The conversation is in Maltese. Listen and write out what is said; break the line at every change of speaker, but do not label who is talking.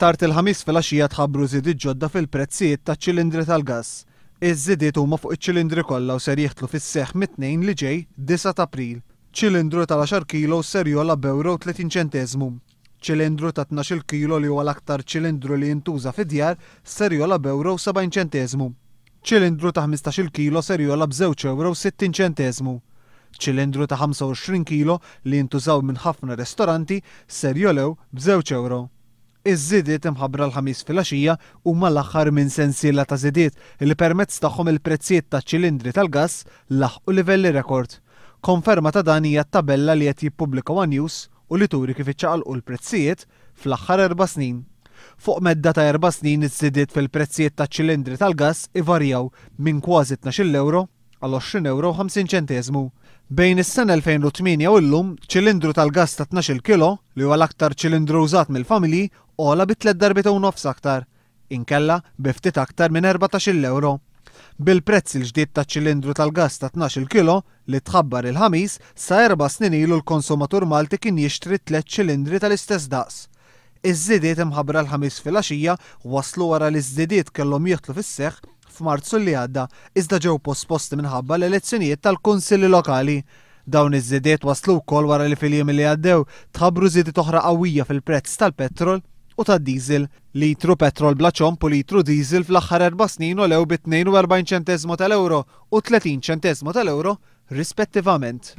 Tard il-Ħamis filgħaxija tħabbru żidiet ġodda fil-prezzijiet taċ-ċilindri tal-gass. Iż-żidiet huma fuq iċ-ċilindri kollha u ser jidħlu fis-seħħ mit-Tnejn li ġej, 9 t'April. Ċilindru tal-għaxar kilos ser jogħla b'ewro u 30 ċenteżmu. Ċilindru ta' tnax-il kilo li huwa l-aktar ċilindru li jintuża fid-djar ser jogħla b'ewro u 70 ċenteżmu. Ċilindru ta' ħmistax-il kilo ser jogħla b'żewġ ewro u 60 ċenteżmu. Ċilindru ta' 25 kilo li jintużaw minn ħafna restoranti ser jogħlew b'żewġ ewro. Iż-żidiet imħabbra l-Ħamis filgħaxija huma l-aħħar minn sensiela ta' żidiet li permezz tagħhom il-prezzijiet taċ-ċilindri tal-gass laħqu livelli rekord. Konferma ta' dan hija t-tabella li qed jippubblika one News u li turi kif iċċaqalqu l-prezzijiet fl-aħħar erba' snin. Fuq medda ta' erba' snin iż-żidiet fil-prezzijiet taċ-ċilindri tal-gass ivarjaw minn kważi tnax-il ewro għal 20 ewro u 50 ċenteżmu. Bejn is-sena 2008 u llum, ċilindru tal-gass ta' tnax-il kilo, li huwa l-aktar ċilindru użat mill-familji, għola bi tliet darbiet u nofs aktar. Inkella, bi ftit aktar minn erbatax-il ewro. Bil-prezz il-ġdid taċ-ċilindru tal-gass ta' tnax-il kilo, li tħabbar il-Ħamis, sa erba' snin ilu l-konsumatur Malti kien jixtri tliet ċilindri tal-istess daqs. Iż-żidiet imħabbra l-Ħamis filgħaxija waslu wara li ż-żidiet kellhom jidħlu fis-seħħ f'Marzu li għadda, iżda ġew posposti minħabba l-elezzjonijiet tal-Kunsilli Lokali. Dawn iż-żidiet waslu wkoll wara li fil-jiem li għaddew tħabbru żidiet oħra qawwija fil-prezz tal-petrol u tad-diesel. Litru petrol bla ċomb u litru diesel fl-aħħar erba' snin għolew bi 42 ċenteżmu tal-ewro u 30 ċenteżmu tal-ewro rispettivament.